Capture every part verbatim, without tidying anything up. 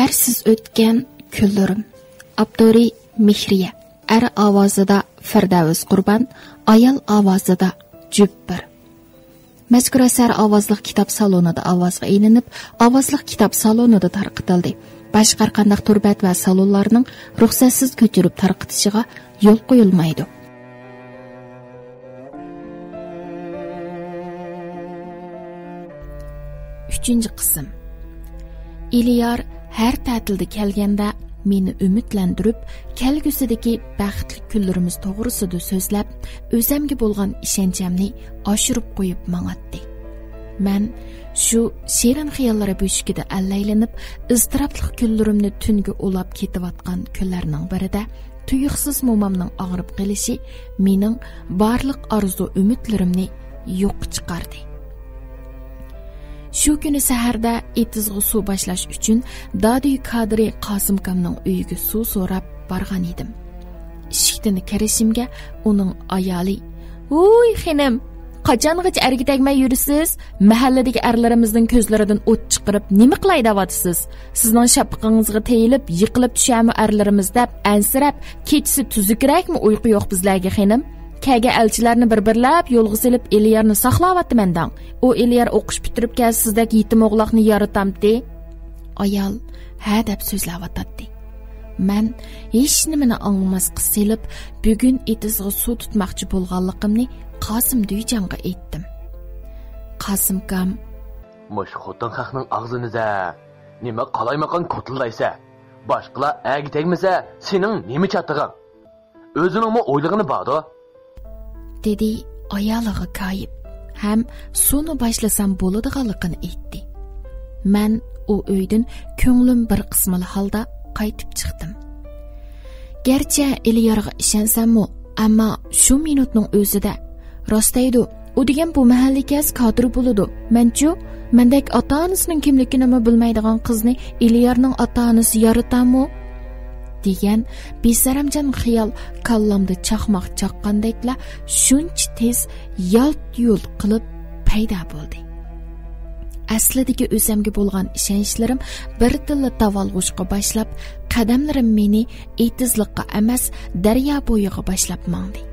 ئەرسىز ئۆتكەن كۈنلىرىم. ئاپتورى مېھرىيە. ئەر ئاۋازىدا فىردەۋس قۇربان، ئايال ئاۋازىدا جۈپپىر. مەزكۇر ئەسەر ئاۋازلىق كىتاب سالونىدا ئاۋازغا ئېلىنىپ، ئاۋازلىق كىتاب سالونىدا تارقىتىلدى. باشقا ھەر قانداق تۇر بەت ۋە سالونلارنىڭ رۇخسەتسىز كۆچۈرۈپ تارقىتىشىغا يول قويۇلمايدۇ. ئۈچىنچى قىسىم. ئېلىيار ھەر تەتىلدە كەلگەندە مېنى ئۈمىدلەندۈرۈپ، كەلگۈسىدىكى بەختلىك كۈنلىرىمىز توغرىسىدا سۆزلەپ، ئۆزەمگە بولغان ئىشەنچەمنى ئاشۇرۇپ قويۇپ ماڭاتتى. مەن شۇ شېرىن خىياللىرى بۆشۈكىدە ئەللەيلىنىپ، ئىزتىراپلىق كۈنلىرىمنى تۈنگە ئۇلاپ كېتىۋاتقان كۈنلەرنىڭ بىرىدە، تۇيۇقسىز مومامنىڭ ئاغرىپ قېلىشى مېنىڭ بارلىق ئارزۇ-ئۈمىدلىرىمنى يوققا چىقاردى. شۇ كۈنى سەھەردە ئېتىزغا سۇ باشلاش ئۈچۈن دادۈي كادىرى قاسىمكامنىڭ ئۆيىگە سۇ سوراپ بارغان ئىدىم. ئىشىكتىن كىرىشىمگە ئۇنىڭ ئايالى: «ھۇي، خېنىم، قاچانغىچە ئەرگە تەگمەي يۈرىسىز؟ مەھەللىدىكى ئەرلىرىمىزنىڭ كۆزلىرىدىن ئوت چىقىرىپ نېمە قىلاي دەۋاتىسىز؟ سىزنىڭ شاپىقىڭىزغا تېيىلىپ يىقىلىپ چۈشەرمۇ ئەرلىرىمىز دەپ ئەنسىرەپ، كېچىسى تۈزۈكرەكمۇ ئۇيقۇ يوق بىزلەرگە، خېنىم. كەلگەن ئەلچىلەرنى بىر-بىرلەپ يولغا سېلىپ ئېلىيارنى ساقلاۋاتىمەن دەڭ. ئۇ ئېلىيار ئوقۇش پۈتتۈرۈپ كەلسە سىزدەك يېتىم ئوغلاقنى يارىتامتى؟» ئايال ھە دەپ سۆزلەۋاتاتتى. مەن ھېچنېمىنى ئاڭلىماسقا سېلىپ، بۈگۈن ئېتىزغا سۇ تۇتماقچى بولغانلىقىمنى قاسىم دۈيجانغا ئېيتتىم. قاسىمكام: «مۇشۇ خوتۇن خەقنىڭ ئاغزىنى زە، نېمە قالايمىقان كوتۇلدايسە؟ باشقىلار ئەگە تەگمىسە، سېنىڭ نېمە چاتىقىڭ؟ ئۆزىنىڭمۇ ئويلىغىنى باردۇ»، دېدى ئايالىغا كايىپ ھەم سۇنى باشلىسام بولىدىغانلىقىنى ئېيتتى. مەن ئۇ ئۆيدىن كۆڭلۈم بىر قىسمىلى ھالدا قايتىپ چىقتىم. گەرچە ئېلىيارغا ئىشەنسەممۇ، ئەمما شۇ مىنۇتنىڭ ئۆزىدە، راست دەيدۇ، ئۇ دېگەن بۇ مەھەللىگە كەلسە كادىر بولىدۇ. مەنچۇ، مەندەك ئاتا-ئانىسىنىڭ كىملىكىنىمۇ بىلمەيدىغان قىزنى ئېلىيارنىڭ ئاتا-ئانىسى يارىتامۇ؟ دېگەن بىسەرەمجان خىيال كاللامدا چاقماق چاققاندەكلا شۇنچە تېز يالت-يۇلت قىلىپ پەيدا بولدى. ئەسلىدىكى ئۆزەمگە بولغان ئىشەنچلىرىم بىردىنلا داۋالغۇشقا باشلاپ، قەدەملىرىم مېنى ئېتىزلىققا ئەمەس، دەريا بويىغا باشلاپ ماڭدى.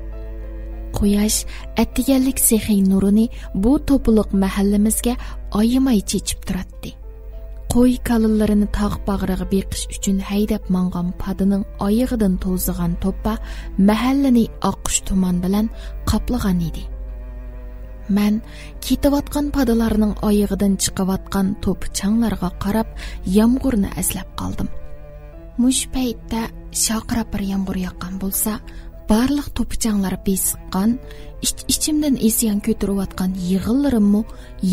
قۇياش ئەتىگەنلىك سېخىي نۇرىنى بۇ توپىلىق مەھەللىمىزگە ئايىماي چېچىپ تۇراتتى. قوي كالىلىرىنى تاغ باغرىغا بېقىش ئۈچۈن ھەيدەپ ماڭغان پادىنىڭ ئايىغىدىن توزىغان توپا مەھەللىنى ئاققۇچ تۇمان بىلەن قاپلىغان ئىدى. مەن كېتىۋاتقان پادىلارنىڭ ئايىغىدىن چىقىۋاتقان توپا چاڭلارغا قاراپ يامغۇرنى ئەسلەپ قالدىم. مۇشۇ پەيتتە شارقىراپ بىر يامغۇر ياغقان بولسا، بارلىق توپا چاڭلار بېسىققان، ئىچ-ئىچىمدىن ئىسيان كۆتۈرۈۋاتقان يىغىلىرىممۇ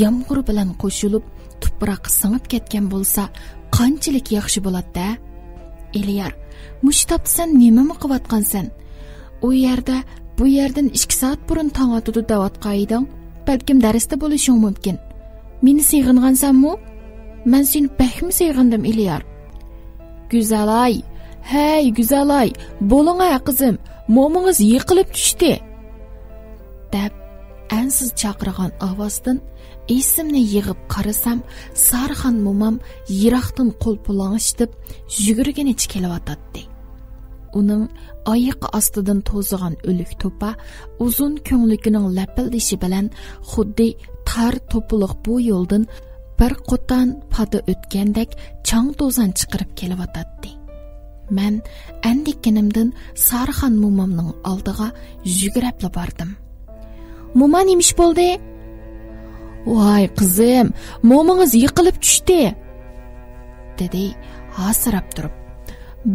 يامغۇر بىلەن قوشۇلۇپ، تۇپراققا سىڭىپ كەتكەن بولسا، قانچىلىك ياخشى بولاتتى-ھە؟ ئېلىيار، مۇشۇ تاپتا سەن نېمىمۇ قىلىۋاتقانسەن؟ ئۇ يەردە، بۇ يەردىن ئىككى سائەت بۇرۇن تاڭ ئاتىدۇ دەۋاتقان ئىدىڭ. بەلكىم دەرستە بولۇشۇڭ مۇمكىن. مېنى سېغىنغانسەنمۇ؟ مەن سېنى بەكمۇ سېغىندىم، ئېلىيار. گۈزەلاي، ھەي، گۈزەلاي، بولۇڭە، قىزىم، مومىڭىز يىقىلىپ چۈشتى، دەپ، ئەنسىز چاقىرغان ئاۋازدىن ئېسىمنى يىغىپ قارىسام، سارىخان مومام يىراقتىن قول پۇلاڭ ئىشلىتىپ يۈگۈرگىنىچە كېلىۋاتاتتى. ئۇنىڭ ئايىقى ئاستىدىن توزىغان ئۆلۈك توپا ئۇزۇن كۆڭلىكىنىڭ لەپىلدىشى بىلەن خۇددى تار توپىلىق بۇ يولدىن بىر قوتان پادا ئۆتكەندەك چاڭ-توزان چىقىرىپ كېلىۋاتاتتى. مەن ئەندىككىنىمدىن سارىخان مومامنىڭ ئالدىغا يۈگۈرەپلا باردىم. موما، نېمە ئىش بولدى؟ ۋاي قىزىم، مومىڭىز يىقىلىپ چۈشتى، دېدى ھاسىراپ تۇرۇپ.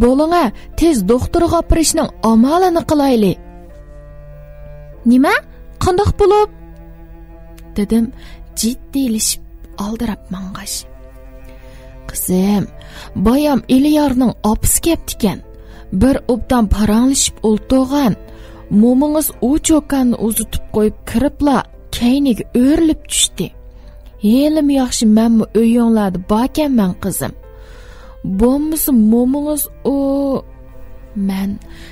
بولۇڭە، تېز دوختۇرغا ئاپىرىشنىڭ ئامالىنى قىلايلى. نېمە؟ قانداق بولۇپ؟ دېدىم جىددىيلىشىپ ئالدىراپ ماڭغاچ. قىزىم، بايام ئېلىيارنىڭ ئاپىسى كەپتىكەن. بىر ئوبدان پاراڭلىشىپ ئولتۇرغان. مومىڭىز ئۇ چوكاننى ئۇزىتىپ قويۇپ كىرىپلا، كەينىگە ئۆرۈلۈپ چۈشتى. ھېلىمۇ ياخشى مەنمۇ ئۆيۈڭلاردا باركەنمەن، قىزىم. بولمىسا مومىڭىز ئۇ. مەن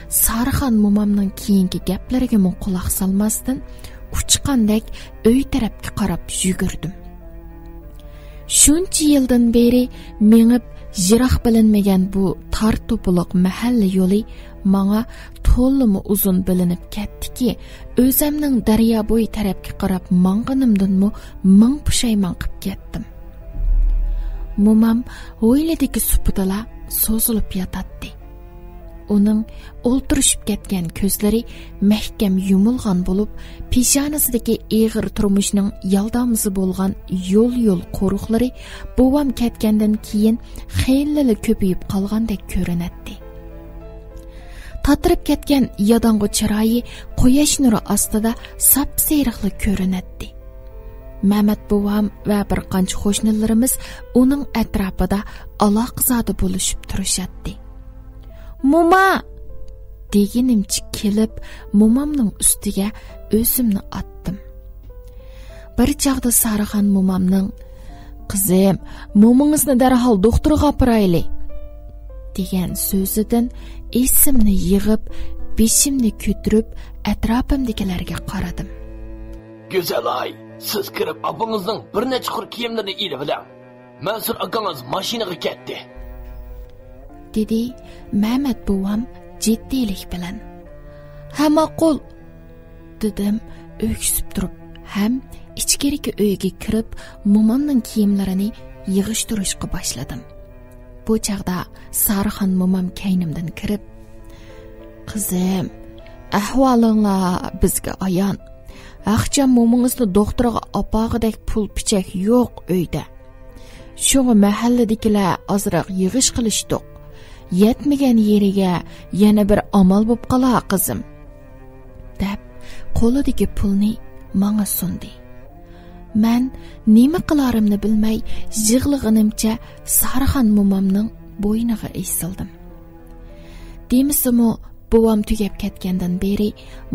سارىخان مومامنىڭ كېيىنكى گەپلىرىگىمۇ قۇلاق سالماستىن، ئۇچقاندەك ئۆي تەرەپكە قاراپ يۈگۈردۈم. شۇنچە يىلدىن بېرى مېڭىپ، يىراق بىلىنمىگەن بۇ تار توپىلىق مەھەللە يولى ماڭا تولىمۇ ئۇزۇن بىلىنىپ كەتتىكى، ئۆزەمنىڭ دەريا بويى تەرەپكە قاراپ ماڭغىنىمدىنمۇ مىڭ پۇشايمان قىپ كەتتىم. مومام ھويلىدىكى سۇپىدىلا سوزۇلۇپ ياتاتتى. ئۇنىڭ ئولتۇرۇشۇپ كەتكەن كۆزلىرى مەھكەم يۇمۇلغان بولۇپ، پېشانىسىدىكى ئېغىر تۇرمۇشنىڭ يالدامىسى بولغان يول-يول قورۇقلىرى بوۋام كەتكەندىن كېيىن خېلىلا كۆپىيىپ قالغاندەك كۆرۈنەتتى. تاتىرىپ كەتكەن ياداڭغۇ چىرايى قۇياش نۇرى ئاستىدا ساپسېرىقلا كۆرۈنەتتى. مەمەت بوۋام ۋە بىر قانچە قوشنىلىرىمىز ئۇنىڭ ئەتراپىدا ئالاقىزادە بولۇشۇپ تۇرۇشاتتى. «موما!» دېگىنىمچە كېلىپ، مومامنىڭ ئۈستىگە ئۆزۈمنى ئاتتىم. بىر چاغدا سارىخان مومامنىڭ «قىزىم، مومىڭىزنى دەرھال دوختۇرغا ئاپىرايلى» دېگەن سۆزىدىن ئېسىمنى يىغىپ، بېشىمنى كۆتۈرۈپ، ئەتراپىمدىكىلەرگە قارىدىم. «گۈزەلاي، سىز كىرىپ ئاپىڭىزنىڭ بىر نەچچە قۇر كىيىملىرىنى ئېلىۋېلىڭ. مەنسۇر ئاكىڭىز ماشىنىغا كەتتى» دېدى مەمەت بوۋام جىددىيلىك بىلەن. «ھە، ماقۇل» دېدىم ئۆكسۈپ تۇرۇپ ھەم ئىچكىرىكى ئۆيگە كىرىپ، مومامنىڭ كىيىملىرىنى يىغىشتۇرۇشقا باشلىدىم. بۇ چاغدا سارىخان مومام كەينىمدىن كىرىپ، «قىزىم، ئەھۋالىڭلار بىزگە ئايان. ئاخشام مومىڭىزنى دوختۇرغا ئاپارغۇدەك پۇل پىچەك يوق ئۆيدە. شۇڭا مەھەللىدىكىلەر ئازراق يىغىش قىلىشتۇق. يەتمىگەن يېرىگە يەنە بىر ئامال بوپ قالار، قىزىم» دەپ، قولىدىكى پۇلنى ماڭا سۇندى. مەن نېمە قىلارىمنى بىلمەي، يىغلىغىنىمچە سارىخان مومامنىڭ بوينىغا ئېسىلدىم. دېمىسىمۇ، بوۋام تۈگەپ كەتكەندىن بېرى،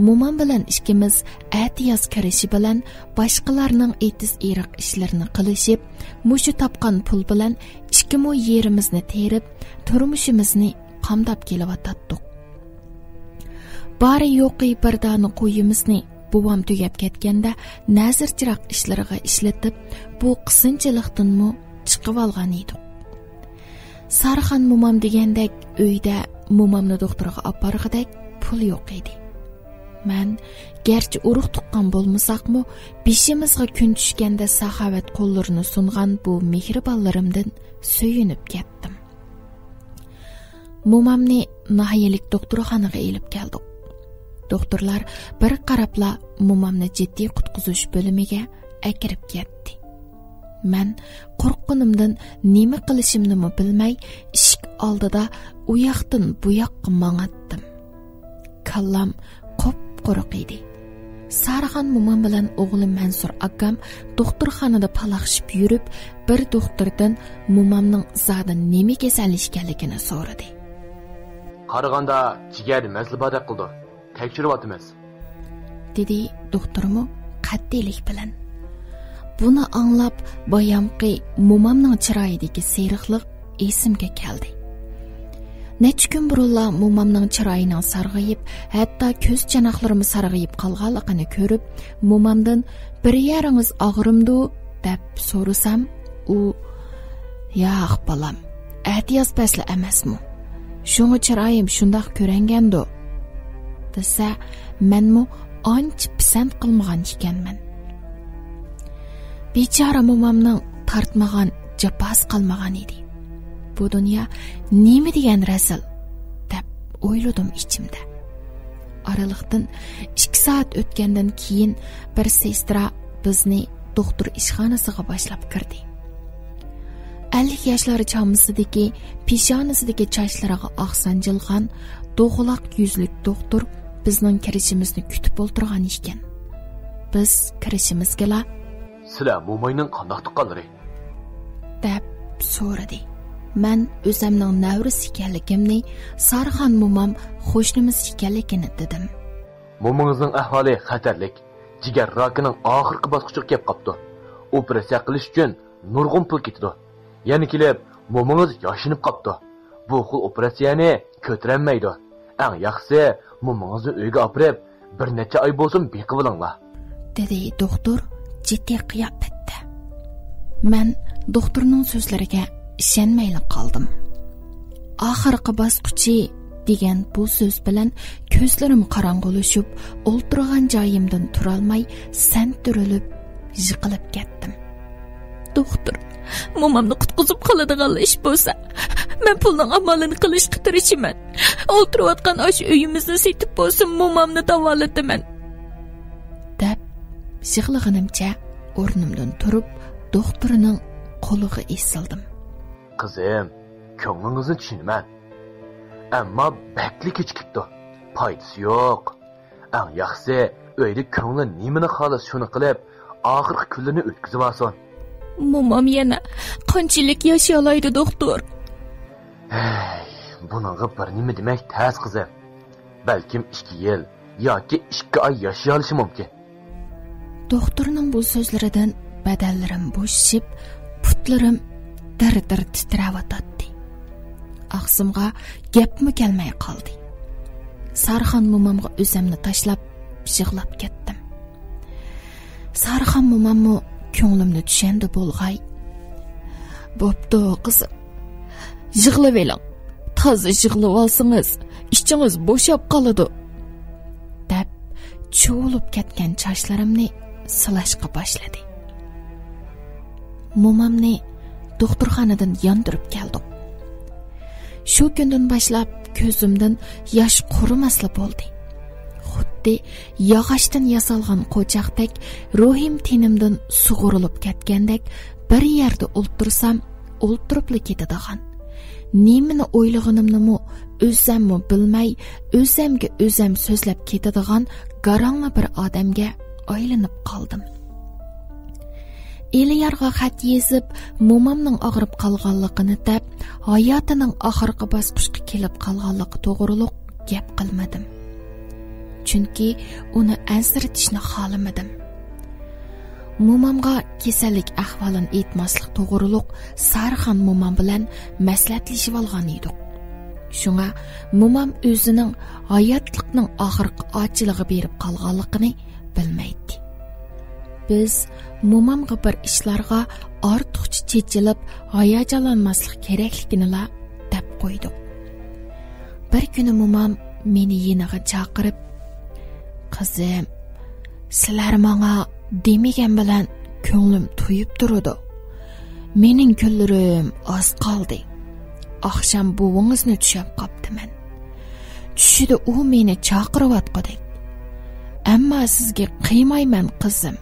مومام بىلەن ئىككىمىز ئەتىياز كىرىشى بىلەن باشقىلارنىڭ ئېتىز-ئېرىق ئىشلىرىنى قىلىشىپ، مۇشۇ تاپقان پۇل بىلەن ئىككى مو يېرىمىزنى تېرىپ، تۇرمۇشىمىزنى قامداپ كېلىۋاتاتتۇق. بارى-يوقى بىر دانە قويىمىزنى بوۋام تۈگەپ كەتكەندە نەزىر چىراغ ئىشلىرىغا ئىشلىتىپ، بۇ قىسىنچىلىقتىنمۇ چىقىۋالغان ئىدۇق. سارىخان مومام دېگەندەك ئۆيدە مومامنى دوختۇرغا ئاپارغۇدەك پۇل يوق ئىدى. مەن گەرچە ئۇرۇق تۇغقان بولمىساقمۇ، بېشىمىزغا كۈن چۈشكەندە ساخاۋەت قوللىرىنى سۇنغان بۇ مېھرىبانلىرىمدىن سۆيۈنۈپ كەتتىم. مومامنى ناھىيەلىك دوختۇرخانىغا ئېلىپ كەلدۇق. دوختۇرلار بىر قاراپلا مومامنى جىددىي قۇتقۇزۇش بۆلۈمىگە ئەكىرىپ كەتتى. مەن قورققىنىمدىن نېمە قىلىشىمنىمۇ بىلمەي، ئىشىك ئالدىدا ئۇياقتىن بۇياققا ماڭاتتىم. كاللام قۇپقۇرۇق ئىدى. سارىخان مومام بىلەن ئوغلى مەنسۇر ئاكام دوختۇرخانىدا پالاقشىپ يۈرۈپ، بىر دوختۇردىن مومامنىڭ زادى نېمە كېسەل ئىكەنلىكىنى سورىدى. «قارىغاندا جىگەردە مەسىلە باردەك قىلىدۇ. تەكشۈرۈۋاتىمىز» دېدى دوختۇرمۇ قەتئىيلىك بىلەن. بۇنى ئاڭلاپ، بايامقى مومامنىڭ چىرايىدىكى سېرىقلىق ئېسىمگە كەلدى. نەچچە كۈن بۇرۇنلا مومامنىڭ چىرايىنىڭ سارغىيىپ، ھەتتا كۆز چاناقلىرىمۇ سارغىيىپ قالغانلىقىنى كۆرۈپ، مومامدىن «بىر يېرىڭىز ئاغرىمدۇ؟» دەپ سورىسام، ئۇ «ياق، بالام، ئەتىياز پەسلى ئەمەسمۇ؟ شۇڭا چىرايىم شۇنداق كۆرۈنگەندۇ» دېسە، مەنمۇ ئانچە پىسەنت قىلمىغان ئىكەنمەن. بىچارە مومامنىڭ تارتمىغان جاپاسى قالمىغان ئىدى. «بۇ دۇنيا نېمە دېگەن رەزىل» دەپ ئويلىدىم ئىچىمدە. ئارىلىقتىن ئىككى سائەت ئۆتكەندىن كېيىن، بىر سېسترا بىزنى دوختۇر ئىشخانىسىغا باشلاپ كىردى. ئەللىك ياشلار چامىسىدىكى، پېشانىسىدىكى چاچلىرىغا ئاق سانجىلغان، دوغىلاق يۈزلۈك دوختۇر بىزنىڭ كىرىشىمىزنى كۈتۈپ ئولتۇرغان ئىكەن. بىز كىرىشىمىزگىلا، «سىلەر موماينىڭ قانداق تۇغقانلىرى؟» دەپ سورىدى. مەن ئۆزەمنىڭ نەۋرىسى ئىكەنلىكىمنى، سارىخان مومام قوشنىمىز ئىكەنلىكىنى دېدىم. «مومىڭىزنىڭ ئەھۋالى خەتەرلىك. جىگەر راكىنىڭ ئاخىرقى باسقۇچىغا كەپ قاپتۇ. ئوپېراتسىيە قىلىش ئۈچۈن نۇرغۇن پۇل كېتىدۇ. يەنە كېلىپ، مومىڭىز ياشىنىپ قاپتۇ. بۇ خىل ئوپېراتسىيەنى كۆتۈرەلمەيدۇ. ئەڭ ياخشىسى، مومىڭىزنى ئۆيگە ئاپىرىپ، بىر نەچچە ئاي بولسۇن بېقىۋېلىڭلار» دېدى دوختۇر جىددىي قىياپەتتە. مەن دوختۇرنىڭ سۆزلىرىگە ئىشەنمەيلا قالدىم. «ئاخىرقى باسقۇچى» دېگەن بۇ سۆز بىلەن كۆزلىرىم قاراڭغۇلىشىپ، ئولتۇرغان جايىمدىن تۇرالماي سەنتۈرۈلۈپ يىقىلىپ كەتتىم. «دوختۇر، مومامنى قۇتقۇزۇپ قالىدىغانلا ئىش بولسا، مەن پۇلنىڭ ئامالىنى قىلىشقا تىرىشىمەن. ئولتۇرۇۋاتقان ئاشۇ ئۆيىمىزنى سېتىپ بولسا مومامنى داۋالىتىمەن» دەپ يىغلىغىنىمچە ئورنۇمدىن تۇرۇپ، دوختۇرنىڭ قولىغا ئېسىلدىم. «قىزىم، كۆڭلىڭىزنى چۈشىنىمەن. ئەمما بەكلا كېچىكىپتۇ. پايدىسى يوق. ئەڭ ياخشىسى، ئۆيدە كۆڭلى نېمىنى خالىسا شۇنى قىلىپ، ئاخىرقى كۈنلىرىنى ئۆتكۈزۈۋالسۇن.» «مومام يەنە قانچىلىك ياشىيالايدۇ، دوختۇر؟» «ھەي، بۇنىڭغا بىر نېمە دېمەك تەس، قىزىم. بەلكىم ئىككى يىل ياكى ئىككى ئاي ياشىيالىشى مۇمكىن.» دوختۇرنىڭ بۇ سۆزلىرىدىن بەدەنلىرىم بوشىشىپ، پۇتلىرىم دىر-دىر تىترەۋاتاتتى. ئاغزىمغا گەپمۇ كەلمەي قالدى. سارىخان مومامغا ئۆزۈمنى تاشلاپ يىغلاپ كەتتىم. سارىخان موماممۇ كۆڭلۈمنى چۈشەندى بولغاي. «بوپتۇ، قىزىم، يىغلىۋېلىڭ. تازا يىغلىۋالسىڭىز، ئىچىڭىز بوشاپ قالىدۇ» دەپ، چۇۋۇلۇپ كەتكەن چاچلىرىمنى سىلاشقا باشلىدى. مومامنى دوختۇرخانىدىن ياندۇرۇپ كەلدۇق. شۇ كۈندىن باشلاپ كۆزۈمدىن ياش قۇرۇماسلا بولدى. خۇددى ياغاچتىن ياسالغان قوچاقتەك روھىم تېنىمدىن سۇغۇرۇلۇپ كەتكەندەك، بىر يەردە ئولتۇرسام، ئولتۇرۇپلا كېتىدىغان، نېمىنى ئويلىغىنىمنىمۇ ئۆزەممۇ بىلمەي، ئۆزەمگە ئۆزەم سۆزلەپ كېتىدىغان گاراڭلا بىر ئادەمگە ئايلىنىپ قالدىم. ئېلىيارغا خەت يېزىپ، مومامنىڭ ئاغرىپ قالغانلىقىنى دەپ، ھاياتىنىڭ ئاخىرقى باسقۇچقا كېلىپ قالغانلىقى توغرۇلۇق گەپ قىلمىدىم. چۈنكى ئۇنى ئەنسىرىتىشنى خالىمىدىم. مومامغا كېسەللىك ئەھۋالىنى ئېيتماسلىق توغرۇلۇق سارىخان مومام بىلەن مەسلىھەتلىشىۋالغان ئىدۇق. شۇڭا مومام ئۆزىنىڭ ھاياتلىقنىڭ ئاخىرقى ئاچىلىقىغا بېرىپ قالغانلىقىنى بىلمەيتتى. بىز مومامغا بىر ئىشلارغا ئارتۇقچە چېچىلىپ، ھاياجانلانماسلىق كېرەكلىكىنىلا دەپ قويدۇق. بىر كۈنى مومام مېنى يېنىغا چاقىرىپ، «قىزىم، سىلەر ماڭا دېمىگەن بىلەن كۆڭلۈم تويۇپ تۇرىدۇ. مېنىڭ كۈنلىرىم ئاز قالدى. ئاخشام بوۋىڭىزنى چۈشەپ قاپتىمەن. چۈشىدە ئۇ مېنى چاقىرىۋاتقۇدەك. ئەمما سىزگە قىيمايمەن، قىزىم»،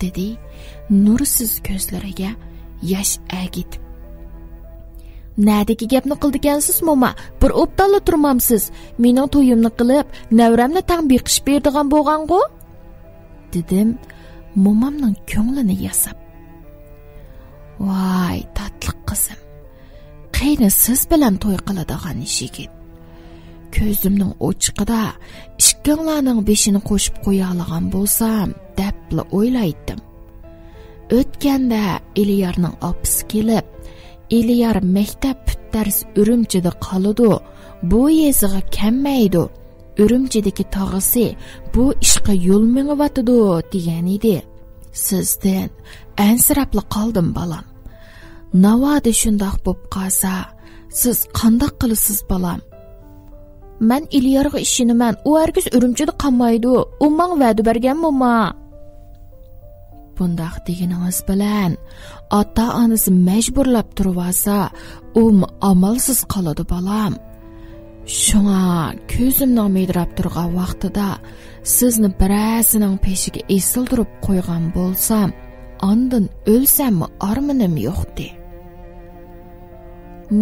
دېدى نۇرسىز كۆزلىرىگە ياش ئەگىتىپ. «نەدىكى گەپنى قىلىدىكەنسىز، موما؟ بىر ئوبدانلا تۇرمامسىز؟ مېنىڭ تويۇمنى قىلىپ، نەۋرەمنى تەڭ بېقىشىپ بېرىدىغان بولغانغۇ؟» دېدىم مومامنىڭ كۆڭلىنى ياساپ. «ۋاي، تاتلىق قىزىم، قېنى سىز بىلەن توي قىلىدىغان يىگىت؟ كۆزۈمنىڭ ئوچىقىدا ئىككىڭلارنىڭ بېشىنى قوشۇپ قويالىغان بولسام دەپلا ئويلايتتىم. ئۆتكەندە ئېلىيارنىڭ ئاپىسى كېلىپ، ئېلىيار مەكتەپ پۈتتەرسە ئۈرۈمچىدە قالىدۇ، بۇ يېزىغا كەلمەيدۇ، ئۈرۈمچىدىكى تاغىسى بۇ ئىشقا يول مېڭىۋاتىدۇ» دېگەن ئىدى. سىزدىن ئەنسىرەپلا قالدىم، بالام. ناۋادا شۇنداق بوپ قالسا، سىز قانداق قىلىسىز، بالام؟ مەن ئېلىيارغا ئىشىنىمەن، ئۇ ھەرگىز ئۈرۈمچىدە قالمايدۇ، ئۇ ماڭا ۋەدە بەرگەن، موما. بۇنداق دېگىنىڭىز بىلەن ئاتا-ئانىسى مەجبۇرلاپ تۇرۇۋالسا، ئۇمۇ ئامالسىز قالىدۇ، بالام. شۇڭا كۆزۈمنىڭ مىدىراپ تۇرغان ۋاقتىدا سىزنى بىرەرسىنىڭ پېشىگە ئېسىلدۇرۇپ قويغان بولسام، ئاندىن ئۆلسەممۇ ئارمىنىم يوقتى.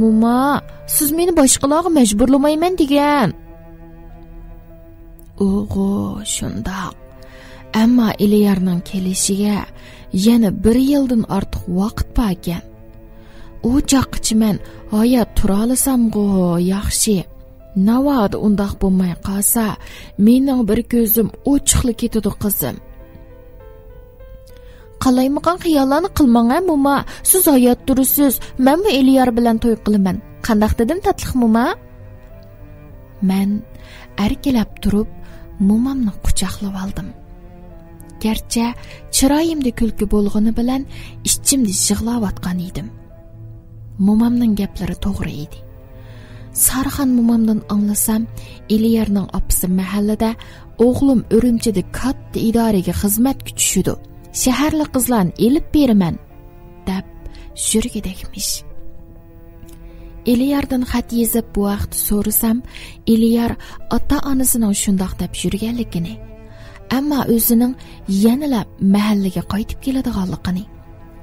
موما، سىز مېنى باشقىلارغا مەجبۇرلىمايمەن دېگەن. ئۇغۇ، شۇنداق. ئەمما ئېلىيارنىڭ كېلىشىگە يەنە بىر يىلدىن ئارتۇق ۋاقىت باركەن. ئۇ چاغقىچە مەن ھايات تۇرالىسامغۇ ياخشى. ناۋادا ئۇنداق بولماي قالسا، مېنىڭ بىر كۆزۈم ئوچۇقلا كېتىدۇ، قىزىم. قالايمىقان خىياللارنى قىلماڭ ھە، موما. سىز ھايات تۇرىسىز، مەنمۇ ئېلىيار بىلەن توي قىلىمەن. قانداق دېدىم، تاتلىق موما؟ مەن ئەركىلەپ تۇرۇپ، مومامنى قۇچاقلىۋالدىم. گەرچە چىرايىمدا كۈلكە بولغىنى بىلەن، ئىچىمدە يىغلاۋاتقان ئىدىم. مومامنىڭ گەپلىرى توغرا ئىدى. سارىخان مومامدىن ئاڭلىسام، ئېلىيارنىڭ ئاپىسى مەھەللىدە، ئوغلۇم ئۈرۈمچىدە كاتتا ئىدارىگە خىزمەتكە چۈشىدۇ، شەھەرلىك قىزلارنى ئېلىپ بېرىمەن، دەپ يۈرگۈدەكمىش. ئېلىياردىن خەت يېزىپ بۇ ھەقتە سورىسام، ئېلىيار ئاتا-ئانىسىنىڭ شۇنداق دەپ يۈرگەنلىكىنى، ئەمما ئۆزىنىڭ يەنىلا مەھەللىگە قايتىپ كېلىدىغانلىقىنى،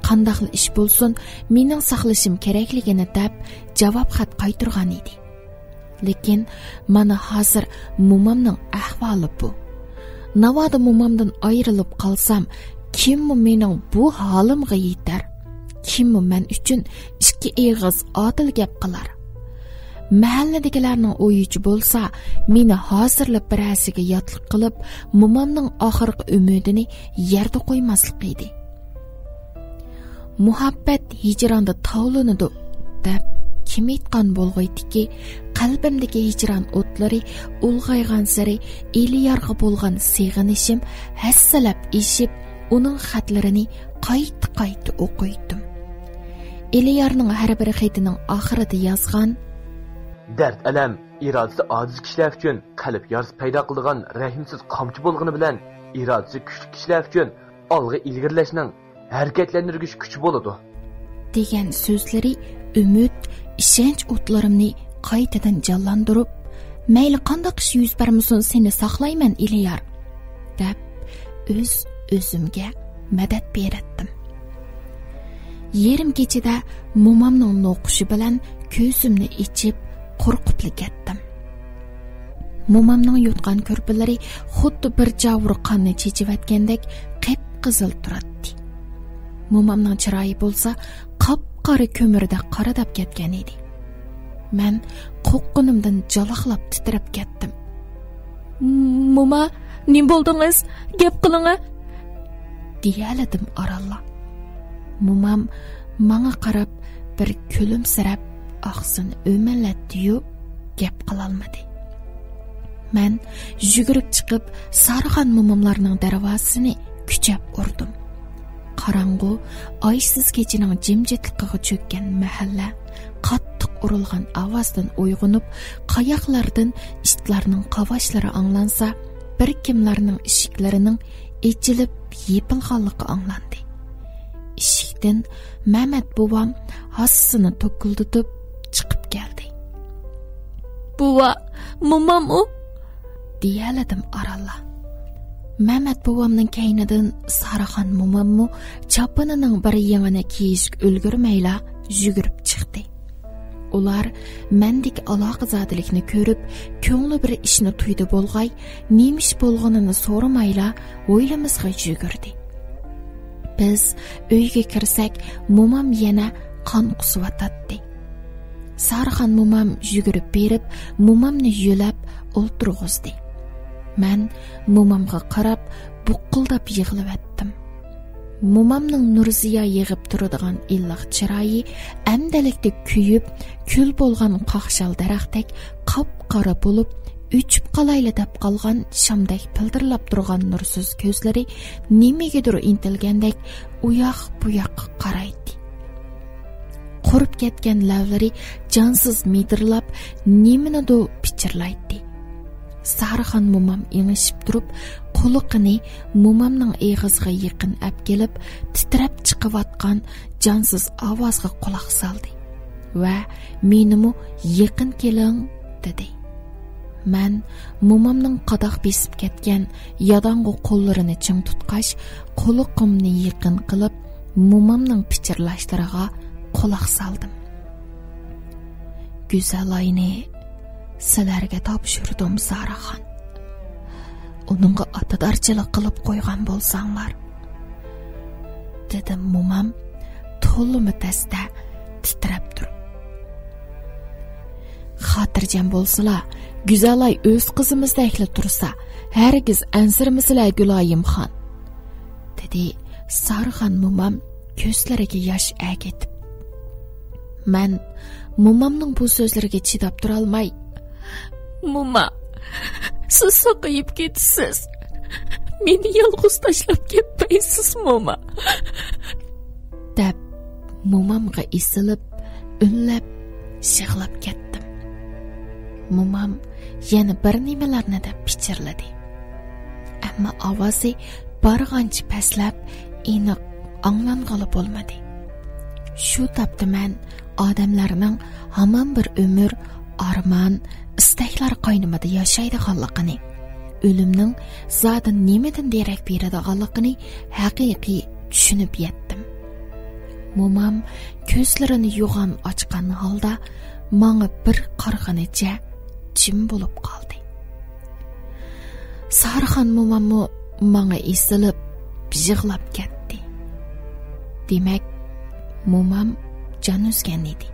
قانداقلا ئىش بولسۇن، مېنىڭ ساقلىشىم كېرەكلىكىنى دەپ جاۋاب خەت قايتۇرغان ئىدى. لېكىن مانا ھازىر مومامنىڭ ئەھۋالى بۇ. ناۋادا مومامدىن ئايرىلىپ قالسام، كىممۇ مېنىڭ بۇ ھالىمغا يېتەر؟ كىممۇ مەن ئۈچۈن ئىككى ئېغىز ئادىل گەپ قىلار؟ مەھەللىدىكىلەرنىڭ ئويىچە بولسا، مېنى ھازىرلا بىرەرسىگە ياتلىق قىلىپ، مومامنىڭ ئاخىرقى ئۈمىدىنى يەردە قويماسلىق ئىدى. مۇھەببەت ھىجراندا تاۋلىنىدۇ، دەپ كىم ئېيتقان بولغايتىكى، قەلبىمدىكى ھىجران ئوتلىرى ئۇلغايغانسېرى ئېلىيارغا بولغان سېغىنىشىم ھەسسىلەپ ئېشىپ، ئۇنىڭ خەتلىرىنى قايتا-قايتا ئوقۇيتتۇم. ئېلىيارنىڭ ھەر بىر خېتىنىڭ ئاخىرىدا يازغان، دەرد-ئەلەم ئىرادىسى ئاجىز كىشىلەر ئۈچۈن قەلب يارىسى پەيدا قىلىدىغان رەھىمسىز قامچا بولغىنى بىلەن، ئىرادىسى كۈچلۈك كىشىلەر ئۈچۈن ئالغا ئىلگىرىلەشنىڭ ھەرىكەتلەندۈرگۈچ كۈچى بولىدۇ، دېگەن سۆزلىرى ئۈمىد، ئىشەنچ ئوتلىرىمنى قايتىدىن جانلاندۇرۇپ، مەيلى قانداق ئىش يۈز بەرمىسۇن، سېنى ساقلايمەن، ئېلىيار، دەپ ئۆز-ئۆزۈمگە مەدەت بېرەتتىم. يېرىم كېچىدە مومامنىڭ نوقۇشى بىلەن كۆزۈمنى ئېچىپ، قورقۇپلا كەتتىم. مومامنىڭ يۇتقان كۆرپىلىرى خۇددى بىر جاۋۇر قاننى چېچىۋەتكەندەك قىپقىزىل تۇراتتى. مومامنىڭ چىرايى بولسا قاپقارا كۆمۈردەك قارىداپ كەتكەن ئىدى. مەن قورققىنىمدىن جالاقلاپ تىترەپ كەتتىم. موما، نېمە بولدىڭىز؟ گەپ قىلىڭە! دېيەلىدىم ئارانلا. مومام ماڭا قاراپ بىر كۈلۈمسىرەپ، ئاغزىنى ئۆمىلەتتى-يۇ، گەپ قىلالمىدى. مەن يۈگۈرۈپ چىقىپ، سارىخان موماملارنىڭ دەرۋازىسىنى كۈچەپ ئۇردۇم. قاراڭغۇ، ئايسىز كېچىنىڭ جىمجىتلىقىغا چۆككەن مەھەللە قاتتىق ئۇرۇلغان ئاۋازدىن ئويغىنىپ، قاياقلاردىن ئىتلارنىڭ قاۋاشلىرى ئاڭلانسا، بىر كىملەرنىڭ ئىشىكلىرىنىڭ ئېچىلىپ يېپىلغانلىقى ئاڭلاندى. ئىشىكتىن مەمەت بوۋام ھاسىسىنى توكۇلدىتىپ چىقىپ كەلدى. بوۋا، موماممۇ؟ دېيەلىدىم ئارانلا. مەمەت بوۋامنىڭ كەينىدىن سارىخان موماممۇ چاپىنىنىڭ بىر يېڭىنى كىيىشكە ئۈلگۈرمەيلا يۈگۈرۈپ چىقتى. ئۇلار مەندىكى ئالاقىزادىلىكنى كۆرۈپ، كۆڭلى بىر ئىشنى تۇيدى بولغاي، نېمە ئىش بولغىنىنى سورىمايلا ھويلىمىزغا يۈگۈردى. بىز ئۆيگە كىرسەك، مومام يەنە قان قۇسۇۋاتاتتى. سارىخان مومام يۈگۈرۈپ بېرىپ، مومامنى يۆلەپ ئولتۇرغۇزدى. مەن مومامغا قاراپ، بۇققۇلداپ يىغلىۋەتتىم. مومامنىڭ نۇرزىيا يېغىپ تۇرىدىغان ئىللىق چىرايى ئەمدىلىكتە كۆيۈپ، كۈل بولغان قاقشال دەرەختەك قاپقارا بولۇپ، ئۆچۈپ قالايلا دەپ قالغان شامدەك پىلدىرلاپ تۇرغان نۇرسىز كۆزلىرى نېمىگىدۇر ئىنتىلگەندەك ئۇياق-بۇياققا قارايتتى. قۇرۇپ كەتكەن لەۋلىرى جانسىز مىدىرلاپ، نېمىنىدۇ پىچىرلايتتى. سارىخان مومام ئېڭىشىپ تۇرۇپ، قۇلىقىنى مومامنىڭ ئېغىزىغا يېقىن ئەپ كېلىپ، تىترەپ چىقىۋاتقان جانسىز ئاۋازغا قۇلاق سالدى ۋە مېنىمۇ يېقىن كېلىڭ، دېدى. مەن مومامنىڭ قاداق بېسىپ كەتكەن ياداڭغۇ قوللىرىنى چىڭ تۇتقاچ، قۇلىقىمنى يېقىن قىلىپ، مومامنىڭ پىچىرلاشلىرىغا قۇلاق سالدىم. گۈزەلاينى سىلەرگە تاپشۇردۇم، سارىخان. ئۇنىڭغا ئاتىدارچىلىق قىلىپ قويغان بولساڭلار، دېدى مومام تولىمۇ تەستە تىترەپ تۇرۇپ. خاتىرجەم بولسىلا، گۈزەلاي ئۆز قىزىمىزدەكلا تۇرسا، ھەرگىز ئەنسىرىمىسىلە، گۈلايىم خان، دېدى سارىخان مومام كۆزلىرىگە ياش ئەگىتىپ. مەن مومامنىڭ بۇ سۆزلىرىگە چىداپ تۇرالماي، موما، سىز ساقىيىپ كېتىسىز. مېنى يالغۇز تاشلاپ كەتمەيسىز، موما، دەپ، مومامغا ئېسىلىپ، ئۈنلەپ يىغلاپ كەتتىم. مومام يەنە بىر نېمىلەرنى دەپ پىچىرلىدى. ئەمما ئاۋازى بارغانچە پەسلەپ، ئېنىق ئاڭلانغىلى بولمىدى. شۇ تاپتا مەن ئادەملەرنىڭ ھامان بىر ئۆمۈر ئارمان، ئىستەكلەر قاينىمىدا ياشايدىغانلىقىنى، ئۆلۈمنىڭ زادى نېمىدىن دېرەك بېرىدىغانلىقىنى ھەقىقىي چۈشىنىپ يەتتىم. مومام كۆزلىرىنى يوغان ئاچقان ھالدا ماڭا بىر قارىغىنىچە جىم بولۇپ قالدى. سارىخان موماممۇ ماڭا ئېسىلىپ يىغلاپ كەتتى. دېمەك، مومام جان ئۈزگەن ئىدى.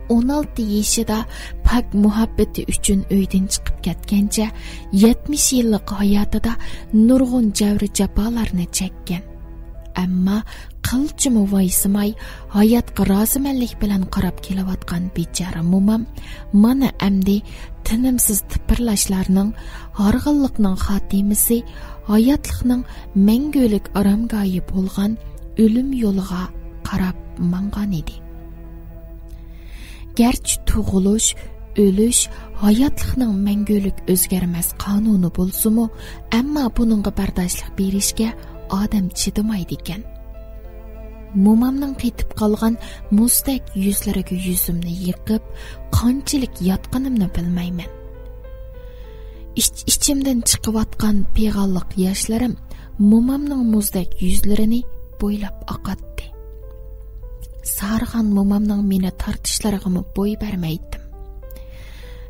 ئون ئالتە يېشىدا پاك مۇھەببىتى ئۈچۈن ئۆيدىن چىقىپ كەتكەنچە، يەتمىش يىللىق ھاياتىدا نۇرغۇن جەۋر-جاپالارنى چەككەن. ئەمما قىلچىمۇ ۋايسىماي، ھاياتقا رازىمەنلىك بىلەن قاراپ كېلىۋاتقان بىچارە مومام مانا ئەمدى تىنىمسىز تىپىرلاشلارنىڭ، ھارغىنلىقنىڭ خاتىمىسى، ھاياتلىقنىڭ مەڭگۈلۈك ئارامگاھى بولغان ئۆلۈم يولىغا قاراپ ماڭغان ئىدى. گەرچە تۇغۇلۇش، ئۆلۈش ھاياتلىقنىڭ مەڭگۈلۈك ئۆزگەرمەس قانۇنى بولسىمۇ، ئەمما بۇنىڭغا بەرداشلىق بېرىشكە ئادەم چىدىمايدىكەن. مومامنىڭ قېتىپ قالغان مۇزدەك يۈزلىرىگە يۈزۈمنى يېقىپ، قانچىلىك ياتقىنىمنى بىلمەيمەن. ئىچ-ئىچىمدىن چىقىۋاتقان پىغانلىق ياشلىرىم مومامنىڭ مۇزدەك يۈزلىرىنى بويلاپ ئاقاتتى. سارىخان مومامنىڭ مېنى تارتىشلىرىغىمۇ بوي بەرمەيتتىم.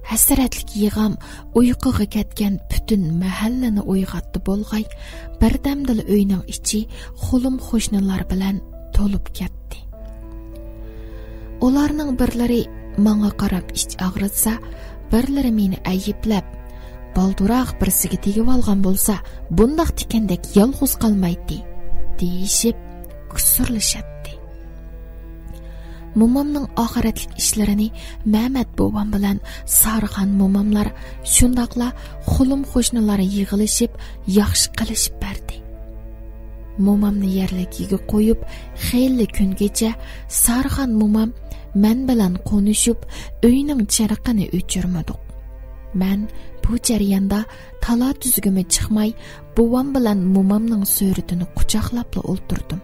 ھەسرەتلىك يىغام ئۇيقۇغا كەتكەن پۈتۈن مەھەللىنى ئويغاتتى بولغاي، بىردەمدىلا ئۆينىڭ ئىچى خۇلۇم قوشنىلار بىلەن تولۇپ كەتتى. ئۇلارنىڭ بىرلىرى ماڭا قاراپ ئىچ ئاغرىتسا، بىرلىرى مېنى ئەيىبلەپ، بالدۇراق بىرسىگە تېگىۋالغان بولسا، بۇنداق تىكەندەك يالغۇز قالمايتتى، دېيىشىپ قۇسۇرلىشاتتى. مومامنىڭ ئاخىرەتلىك ئىشلىرىنى مەمەت بوۋام بىلەن سارىخان موماملار، شۇنداقلا خۇلۇم قوشنىلار يىغىلىشىپ ياخشى قىلىشىپ بەردى. مومامنى يەرلىكىگە قويۇپ، خېلى كۈنگىچە سارىخان مومام مەن بىلەن قونۇشۇپ، ئۆينىڭ چىرىقىنى ئۆچۈرمىدۇق. مەن بۇ جەرياندا تالا-تۈزگىمۇ چىقماي، بوۋام بىلەن مومامنىڭ سۈرىتىنى قۇچاقلاپلا ئولتۇردۇم.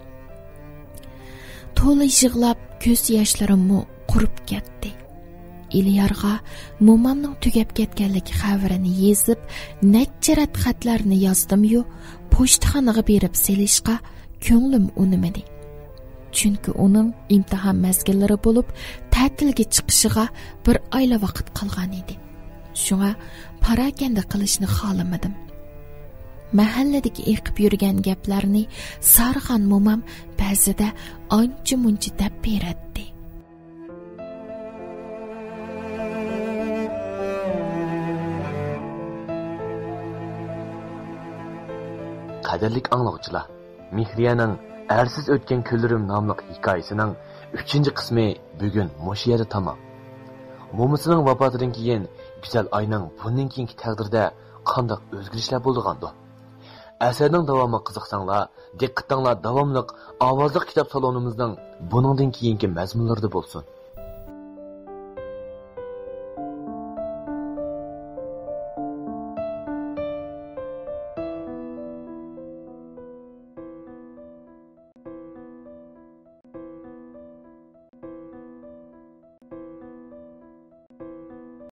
تولا يىغلاپ، كۆز ياشلىرىممۇ قۇرۇپ كەتتى. ئېلىيارغا مومامنىڭ تۈگەپ كەتكەنلىكى خەۋىرىنى يېزىپ، نەچچە رەت خەتلەرنى يازدىميۇ، پوچتىخانىغا بېرىپ سېلىشقا كۆڭلۈم ئۇنىمىدى. چۈنكى ئۇنىڭ ئىمتىھان مەزگىللىرى بولۇپ، تەتىلگە چىقىشىغا بىر ئايلا ۋاقىت قالغان ئىدى. شۇڭا پاراكەندە قىلىشنى خالىمىدىم. مەھەللىدىكى ئېقىپ يۈرگەن گەپلەرنى سارىخان مومام بەزىدە ئانچە-مۇنچە دەپ بېرەتتى. قەدىرلىك ئاڭلىغۇچىلار، مېھرىيەنىڭ ئەرسىز ئۆتكەن كۈنلىرىم ناملىق ھېكايىسىنىڭ ئۈچىنچى قىسمى بۈگۈن مۇشۇ يەردە تامام. مومىسىنىڭ ۋاپاتىدىن كېيىن گۈزەل ئاينىڭ بۇندىن كېيىنكى تەقدىرىدە قانداق ئۆزگىرىشلەر بولىدىغاندۇ؟ ئەسەرنىڭ داۋامىغا قىزىقساڭلار، دىققىتىڭلار داۋاملىق ئاۋازلىق كىتاب سالونىمىزنىڭ بۇنىڭدىن كېيىنكى مەزمۇنلىرىدا بولسۇن.